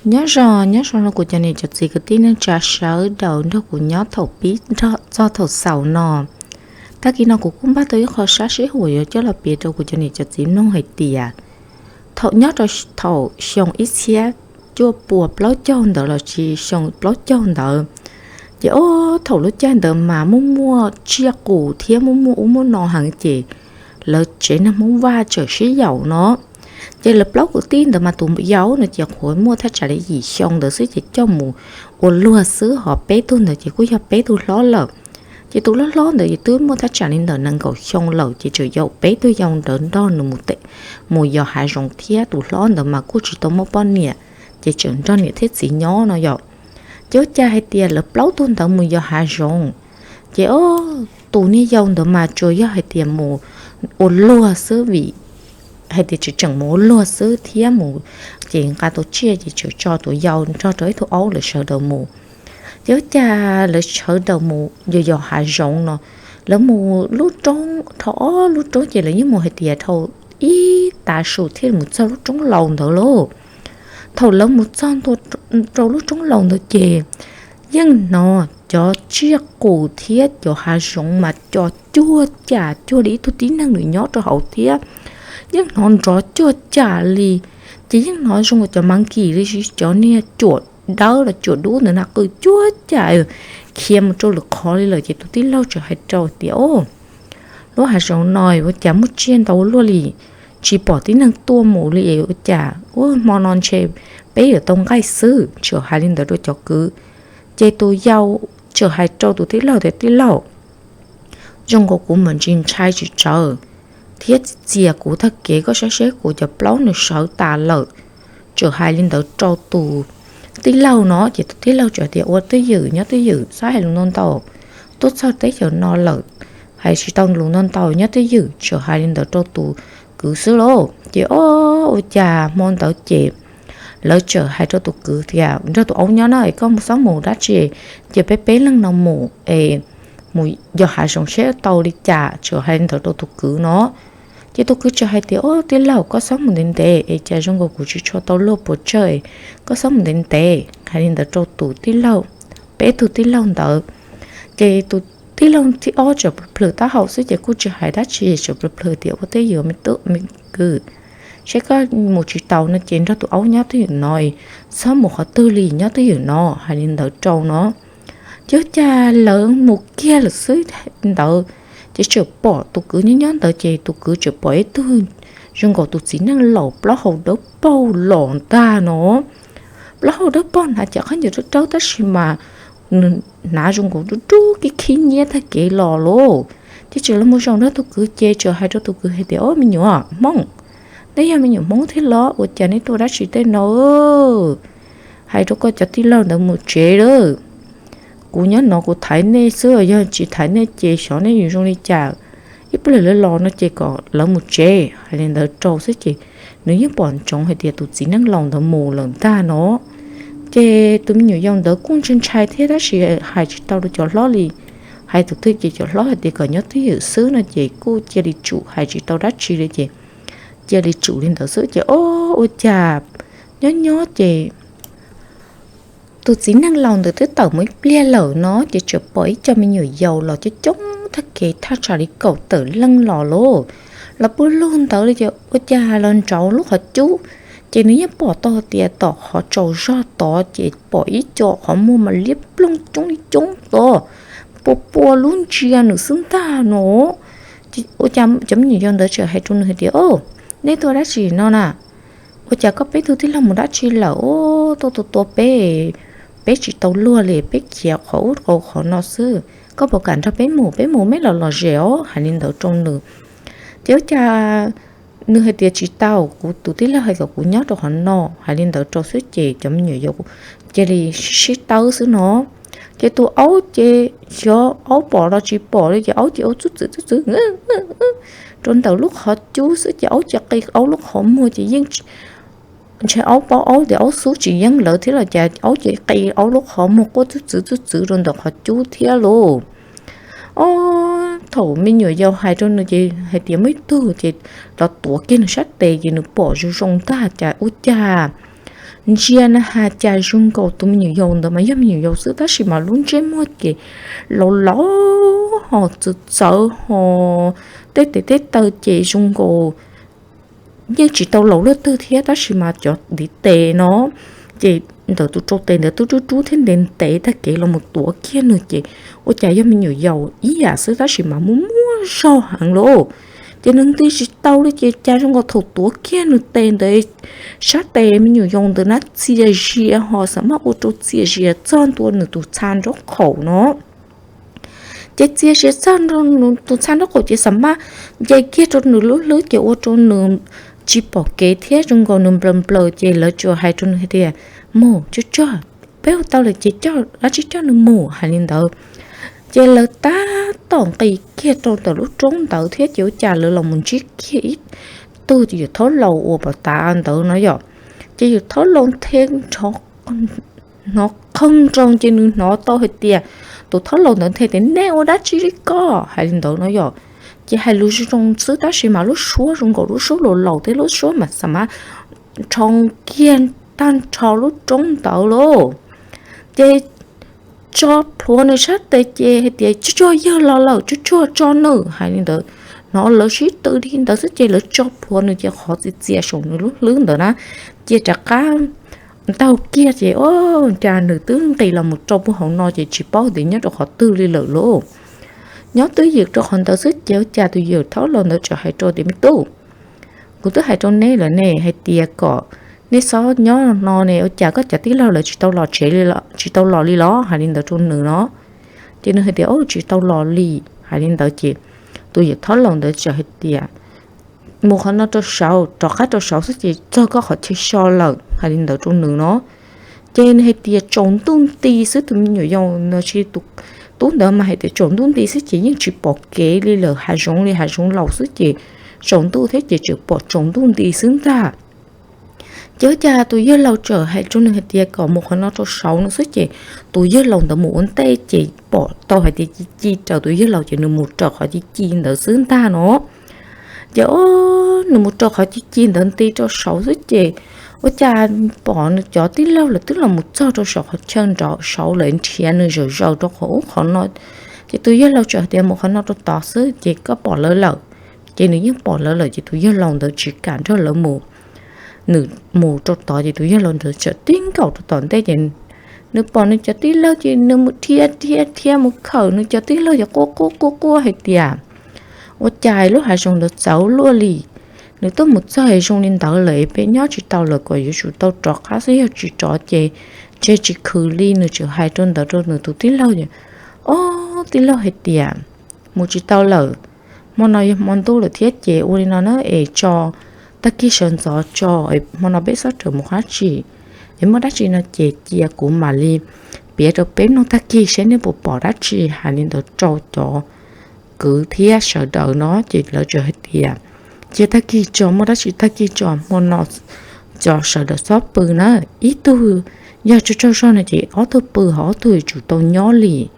Nyob zoo, nyob zoo rau kuv cov niam cov txiv kwv tij neej tsa sawv daws nrog kuv nyob thaum pib txog thaum xaus no. Tag kis no kuv kuj npaj tau ib qho sab sib huam yuav coj los piav rau kuv cov niam cov txiv mloog hais tias, thaum nyob rau thaum xyoo ib txhiab cuaj puas plaub caug ntawd los sis xyoo plaub caug ntawd, ces ob thaum lub caij ntawd mas muaj muaj tsiaj qus thiab muaj muaj ub muaj no heev ces lawv tsev neeg Hmoob Vaj tseem sib yaum no. Ces lawv plaub kwv tij ntawd mas tus yau no ces qhuav muaj thaj tsam li yim xyoo ntawd xwb ces coj mus ua luag xwb, ho peb tug ntawd ces kuj yog peb tug hlob lawm. Ces tus hlob hlob ntawd twb muaj thaj tsam li ntawm nees nkaum xyoo lawm ces tseem yaum peb tug yau ntawd nrog nws mus yos hav zoov thiab tus hlob ntawd mas kuj tsis tau muaj poj niam, ces tseem nrog niam thiab txiv nyob no yom. Ces ua cas hais tias lawv plaub tug ntawd mus yos hav zoov, ces ob tus niag yau ntawd mas tsuas yog hais tias mus ua luag xwb vim hais tias tseem mus ua luag xwb thiab mus, ces nqa tau tsiaj ces tseem tso tus yau nrog rau ib tug aub lawv sawv daws mus. Ces ua cas lawv sawv daws mus yos yos hav zoov no, lawv mus lub roob, dhau ob lub roob ces lawv yeej mus hais tias dhau ib tav su thiaj mus txog lub roob laus ntawd lauj. Thaum lawv mus txog ntua rau lub roob laus ntawd ces yeej hnov cov tsiaj qus thiab cov hav zoov mas co cuag cam cuag li ib tug tib neeg nws nyob rau hauv thiab, yeej hnov nrov cuag cam li. Ces yeej hnov zoo cov mas nkis li cov niag cuam dawb los cuam dub ntawd na qw cuag cam khiav mus rau lwm qhov li lawm. Ces tus tij laug txawm hais rau tias, Lub hav zoov no ua cas muaj tsiaj ntau ua luaj li, tsis pom tib neeg tuaj mus li es ua cas ua hmo no ntshe peb yuav tau nqaij xwb, txawm hais li ntawd rau cov kwv. Ces tus yau txawm hais rau tus tij laug tias, Tij laug, zoo nkaus kuv mam ntsis ntshai tsis tsawv thiab txias kuv tag kev, koj saib seb kuv cov plaub nws sawv tas lawm. Txawm hais li ntawd rau tus tij laug no ces tus tij laug txawm tias, Ua twj ywm, nyob twj ywm, txhob hais lus ntau ntau, tuaj txog teb chaws no lawm, hais tsis tau lus ntau ntau, nyob twj ywm. Txawm hais li ntawd rau tus kwv xwb lauj. Ces ob ua cas hmo ntawd ces lawv txawm hais rau tus kwv tias, Nrog tus aub nyob na, koj mus txhob mus dab tsi, ces peb peb leeg no mus es mus yos hav zoov seb tau li cas. Txawm hais li ntawd rau tus kwv no. Ces tus kwv txawm hais tias, Ob, tij laug, koj txhob mus ntev ntev es cas zoo nkaus kuv tsis tshua tau luag puas tsawg, koj txhob mus ntev ntev. Hais li ntawd rau tus tij laug, peb tug tij laug ntawd. Ces tus tij laug thib ob txawm plhws plhws taub hau xwb ces kuj tsis hais dab tsi, txawm plhws plhws tias, Ua twj ywm me tub me kwv, seb koj mus tsis taus no ces nrog tus aub nyob twj ywm no, txhob mus qhov twg li, nyob twj ywm no. Hais li ntawd rau no. Ces ua cas lawv mus kiag lawm xwb ntawd, ces txawm pom tus kwv nyob nyob ntawd ces tus kwv txawm pom ib tug zoo nkaus tus txiv neej laus plaub hau dawb paug los ntag no. Plaub hau dawb paug hnav cov khaub ncaws dawb dawb tab sis mas nws hnav zoo nkaus dub dub khib khib nyiab tag kev los lauj. Ces txawm los mus zaum nrog tus kwv ces txawm hais rau tus kwv hais tias, Ob, me nyuam Hmoob, nej yog me nyuam Hmoob thiab los ua cas nej tuaj dab tsi tej no? Hais rau koj cov tij laug ntawd mus tsev lawm. Kuv nyob no kuv thaiv nej xwb, yog tsis thaiv nej ces xyov nej yuav zoo li cas. Ib pliag lawv los no ces kom lawv mus tsev. Hais li ntawd rau xwb ces nws yeej pom ntsoov hais tias tus txiv neej laus ntawd mus lawm ntag no. Ces tus me nyuam yaus ntawd kuj ntshai ntshai thiab tab sis hais tsis tau rau cov hlob li. Hais tus twg ces cov hlob hais tias kom nyob twj ywm xwb no ces kuj cia li tsum hais tsis tau dab tsi li ces cia li tsum li ntawd xwb ces ob ua cas nyob nyob ces tus txiv neej laus ntawd twb tawm mus ib pliag lawm no ces txawm pom ib co me nyuam yaus los coob coob tag kev thaj tsam li kaum tawm leej los lauj. Los puag lug ntawd li ces ua cas los ntsauv lub qhov cub, ces nws yeej pom tau tias tom qhov tsaus zog tod ces pom ib co qhov muag mas liab ploog coob li coob tod, pua pua lub ntsia nws xwb ntag no. Ces ua cas cov me nyuam yaus ntawd txawm hais rau nws hais tias, Ob, nej tuaj dab tsi no na? Ua cas koj peb tug tij laug mus dab tsi lawm? Ob, tuaj tua tua peb, peb tsis tau luag li, peb khiav qhov ub qhov no xwb. Koj puas kam nrog peb mus? Peb mus meb los lom zem os. Hais li ntawd rau nws. Ces ua cas nws hais tias, Tsis tau, kuv tus tij laug hais kom kuv nyob rau qhov no. Hais li ntawd rau xwb ces cov me nyuam yaus cia li sib tawb xwb no. Ces tus aub ces xyov aub pom los tsis pom li ces aub ces ua txub txwv txub txwv rau ntawm lub qhov cub xwb ces aub cia li qi aub lub qhov muag ces yeej ntshe aub paub aub tias aub xub tsis yeej lawv thiab los cas aub cia li qi aub lub qhov muag quaj txub txwv txub txwv rau ntawm qhov cub thiab lauj. Ob, thaum me nyuam yaus hais rau nws ces hais tias muaj ib tug ces los tuav kiag nws sab tes ces nws pom zoo zoo ntag cas ua cas ntsia na has cas zoo nkaus tus me nyuam yaus ntawd mas yog me nyuam yaus xwb tab sis mas lub ntsej muag ces laus laus ho txawv txawv ho tej tes tej taw ces zoo nkaus yeej tsis tau laus luaj twg thiab tab sis mas cov ntiv tes no ces ntawm tus rau tes ntawd twb rub rub thiab ntev ntev tag kev los mus tuav kiag nws ces ua cas yog me nyuam yaus ib yam xwb tab sis mas muaj muaj zog heev lauj. Ces nws nti tsis tau li ces cas zoo nkaus thaum tuav kiag nws tes ntawd sab tes me nyuam yaus ntawd na txias zias ho xam maj ua rau txias zias txog ntua nws tus txha nraub qaum no. Ces txias zias txog ntua tus txha nraub qaum ces xam maj nce kiag rau nws lub hlwb ces ua rau nws tsis pom kev thiab zoo nkaus nws nplaws nplaws ces lawv tsuas hais rau nws hais tias, mus tsuag tsuag, peb ua tau lawm ces coj dab tsi coj nws mus hais li ntawd. Ces lawv tab tom nqis kiag rau ntawm lub roob ntawd thiab ces ua cas lawv los mus ntsib kiag ib tug yawm thaub laus uas pom tav ntawd no yom. Ces yawm thaub laus nthe hnov qhov nroo ces nws hnov tau hais tias tus thaub laus ntawd nthe tias nej ua dab tsi li ko hais li ntawd no yom. Ces hais lus zoo zoo xwb tab sis mas lub suab zoo nkaus lub suab laus laus thiab lub suab mas xam maj nrho kiag tag nrho lub roob ntawd lauj. Ces tso plhuav nws sab tes ces hais tias tsuag tsuag yawg los lawm tsuag tsuag tso nws hais li ntawd. Hnov lawv sib tw li ntawd xwb ces lawv tso plhuav nws ces qhov txias txias saum nws lub hlwb ntawd na ces rov qab ntaug kiag ces ua cas nws twb nqis los mus rau puag hauv no ces tsis paub tias nyob rau qhov twg li lawm lauj. Nyob twj ywm rau qhov ntawd xwb ces ua cas tus yawm thaub laus ntawd txawm hais rau tias me tub, kuv twb hais rau neb lawm ne hais tias kom nej txhob nyob no ne ua cas koj cov tij laug lawv tsis tau los tsev li, tsis tau los li los hais li ntawd rau nws no. Ces nws hais tias ub tsis tau los li hais li ntawd ces tus yawm thaub laus ntawd txawm hais tias mus qhov no rau saud rov qab rau saud xwb ces txog koj qhov chaw so lawm hais li ntawd rau nws no. Ces nws hais tias tsaus ntuj nti xwb tus me nyuam yaus no tsis, tus tub ntawd mas hais tias tsaus ntuj nti xwb ces yeej tsis pom kev li lawm hav zoov li hav zoov laus xwb ces tsaus ntuj thiab ces tseem pom tsaus ntuj nti xwb ntag. Ces ua cas tus yawg laus txawm hais rau nws hais tias kom mus qhov no rau saud no xwb ces tus yawg laus ntawd mus ua ntej ces pom tau hais tias ci ci raws tus yawg laus ces nws mus raws qhov ci ci ntawd xwb ntag no. Ces o, nws mus rau qhov ci ci ntawd nti rau saud xwb ces ua cas pom nws cov tij laug lawv twb los mus txog rau saum qhov chaw nrov saud lawm nrhiav nws zawm zaws rau qhov ub qhov no. Ces tus yawg laus txawm hais tias mus qhov no rau tod xwb ces koj pom lawv lawm. Ces nws yeej pom lawv lawm ces tus yawg laus ntawd tsis kam nrog lawv mus. Nws mus rau tod ces tus yawg laus ntawd txawm tib nkaus rau tom ntej ces nws pom nws cov tij laug ces nws mus dhia dhia dhia mus khawm nws cov tij laug ces quaj quaj quaj quaj hais tias ua cas lub hav zoov ntawd txawv luaj li. Nws twb mus txog zoo li ntawd lawm peb nyob tsis tau lawm kom yuav tsum tau rov qab xwb yog tsis rov ces ntshe tsis khwv li. Nws tseem hais rau ntawd rau nws tus tij laug ces ob tij laug hais tias mus tsis tau lawm, hmo no yog hmo ntuj lawm thiab ces ua li no na es tso, tag kis sawv ntxov tso, hmo no peb txhob rawm mus qab tsi, es muaj dab tsi no ces cia kuv mam li piav rau peb mloog tag kis seb nej puas pom dab tsi. Hais li ntawd rau cov kwv thiab sawv daws no ces lawv txawm hais tias cia tag kis tso, muaj dab tsi tag kis tso, hmo no cov sawv daws txhob pw na, ib tug yog tsaug tsaug zog no ces ob tug pw ho ob tug yuav tsum tau nyob li.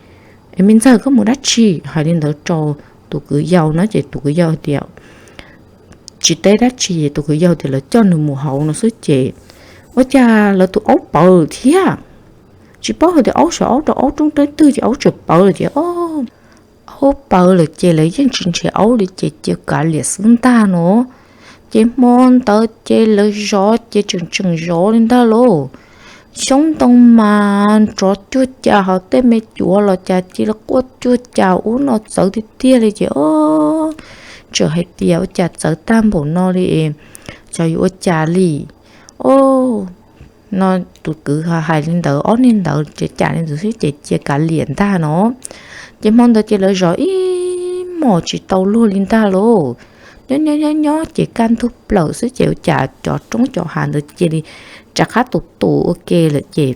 Es me ntxawg koj mus dab tsi? Hais li ntawd rau tus kwv yau no ces tus kwv yau tias tsis teb dab tsi, tus kwv yau tias lawv coj nws mus hauv no xwb ces ua cas lawv tus aub pawv thiab. Tsis paub hais tias aub saum aub rau aub roob twg ces aub tseem pawv lawm ces o, aub pawv lawm ces lawv yeej tsis nrhiav aub li ces cia kav liam xwb ntag no. Ces hmo ntawd ces lawv zov ces tseem tseem zov li ntag lauj. Xyoob ntoo mas nrov cuag cas ho tej me cuav los cas cia li quaj cuag cas ub no txawv tiag tiag li ces o, txawm hais tias ua cas txawv tag npaum no li, xyov yuav ua cas li. O, no tus kwv hais li ntawd ob niag ntawd ces cas li ntawd xwb ces cia kav liam ntag no. Ces hmo ntawd ces lawv zov ib hmos tsis tau luag li ntag lauj. Nyob nyob nyob nyob ces kaj ntug plaws xwb ces ua cas cov roob cov hav ntawd cia li rov qab tus tus ua ke lawm ces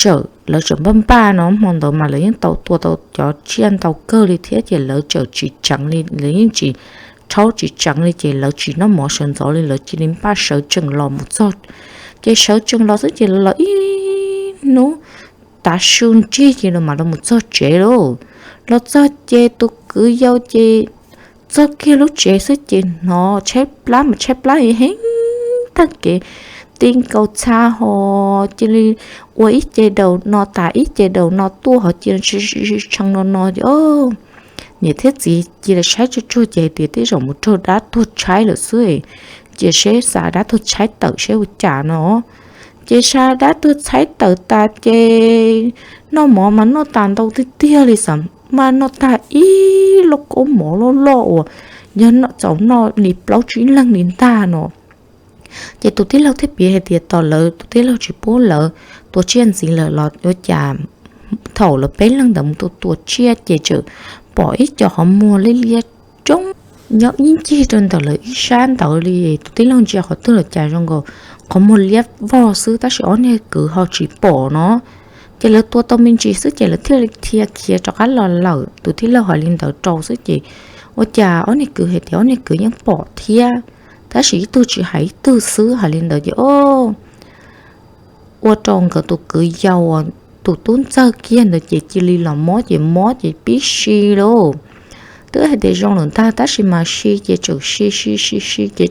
txawm lawv txawm npaj npaj no, hmo ntawd mas lawv yeej tau tua tau cov tsiaj ntau kawg li thiab ces lawv txawm tsis tseev li, lawv yeej tsis rhaub tsis tseev li ces lawv tsis noj mov sawv ntxov li, lawv cia li npaj sawv tsees los mus txog. Ces sawv tsees los xwb ces los ib hnub tav su nrig ces los mas los mus txog tsev lauj. Los txog ces tus kwv yau ces txog kiag lub tsev xwb ces hnov tshaib plab mas tshaib plab heev tag kev, ti nkaus txha ho cia li ua ib ce daus no tas ib ce daus no tuaj ho cia li tshee no no ces niam thiab txiv cia li saib tsuag tsuag ces hais tias tej zaum mus raug dab tuag tshaib lawm xwb, cia seb xa dab tuag tshaib tawm seb ua cas no. Ces xa dab tuag tshaib tawm tas ces noj mov mas noj tas ntau tiag tiag li, xav mas noj tag ib lub kaub mov loj loj uas yog txaus noj li plaub tsib leeg li ntag no. Ces tus tij laug thiaj piav hais tias tos lawv tus tij laug tsis pub lawv tua tsiaj ntxiv lawm los ua cas thaum lawv peb leeg ntawd mus tua tua tsiaj ces txawm pom ib co qhov muag liab liab roob nyob ib ncig rau ntawm lawv ib sab ntawd li. Tus tij laug ntsia qhov twg los cas zoo nkaus qhov muag liab vog xwb tab sis ob niag kwv ho tsis pom no. Ces lawv tua tau me ntsis xwb ces lawv thiaj li dhia khiav rov qab los lawm. Tus tij laug hais li ntawd rau xwb ces ua cas ob niag kwv hais tias ob niag kwv yeej pom thiab, tab sis ib tug tsis hais ib tug xwb. Hais li ntawd ces o ua rau nkawd tus kwv yau uas tus tub ntxawg kiag ntawd ces cia li los mob ces mob ces pib si lauj. Twb hais tias zoo lawm ntag tab sis mas si ces tseem si si si si ces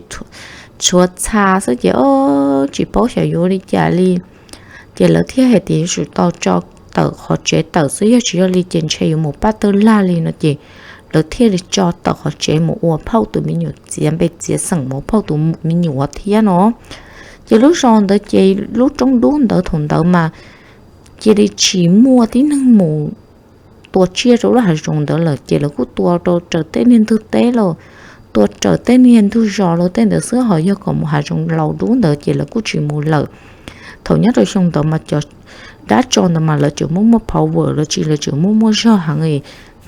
tshuav txha xwb ces o tsis paub xyov yuav li cas li. Ces lawv thiaj hais tias yuav tsum tau tso tawm qhov tsev tawm xwb, yog tsis yog li ces ntshe yuav mus paj tawg lag li no ces lawv thiaj li tso tawm qhov tsev mus ua phauj tus me nyuam txiav npe txiav xeem mus phauj tus me nyuam thiab no. Ces lub zos ntawd ces lub roob dub ntawd thaum ntawd mas cia li tsis muaj tib neeg mus tua tsiaj rau lub hav zoov ntawd lawm ces lawv kuj tua rau raws tej niag ntug teb los tua raws tej niag ntug zos los tej ntawd xwb, ho yog kom mus hav zoov laus dub ntawd ces lawv kuj tsis mus lawm. Thaum nyob rau xyoo ntawd mas cov dab tso ntawd mas lawv tseem muaj muaj power lawv tsis lawv tseem muaj muaj zog heev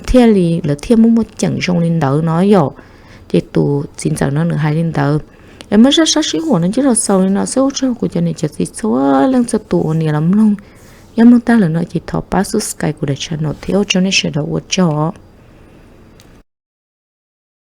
thiaj li lawv thiaj muaj muaj ceem zoo li ntawd no yom. Ces tus txiv ntxawm no nws hais li ntawd. Es muaj zaj sab sib huam no coj los xaus li no xwb, ua tsaug kuv cov niam cov txiv txhua leej txhua tus uas nias los mloog. Yog mloog tag lawm no ces thov pab subscribe kuv daim channel thiab ua tsaug nej sawv daws ua tsaug.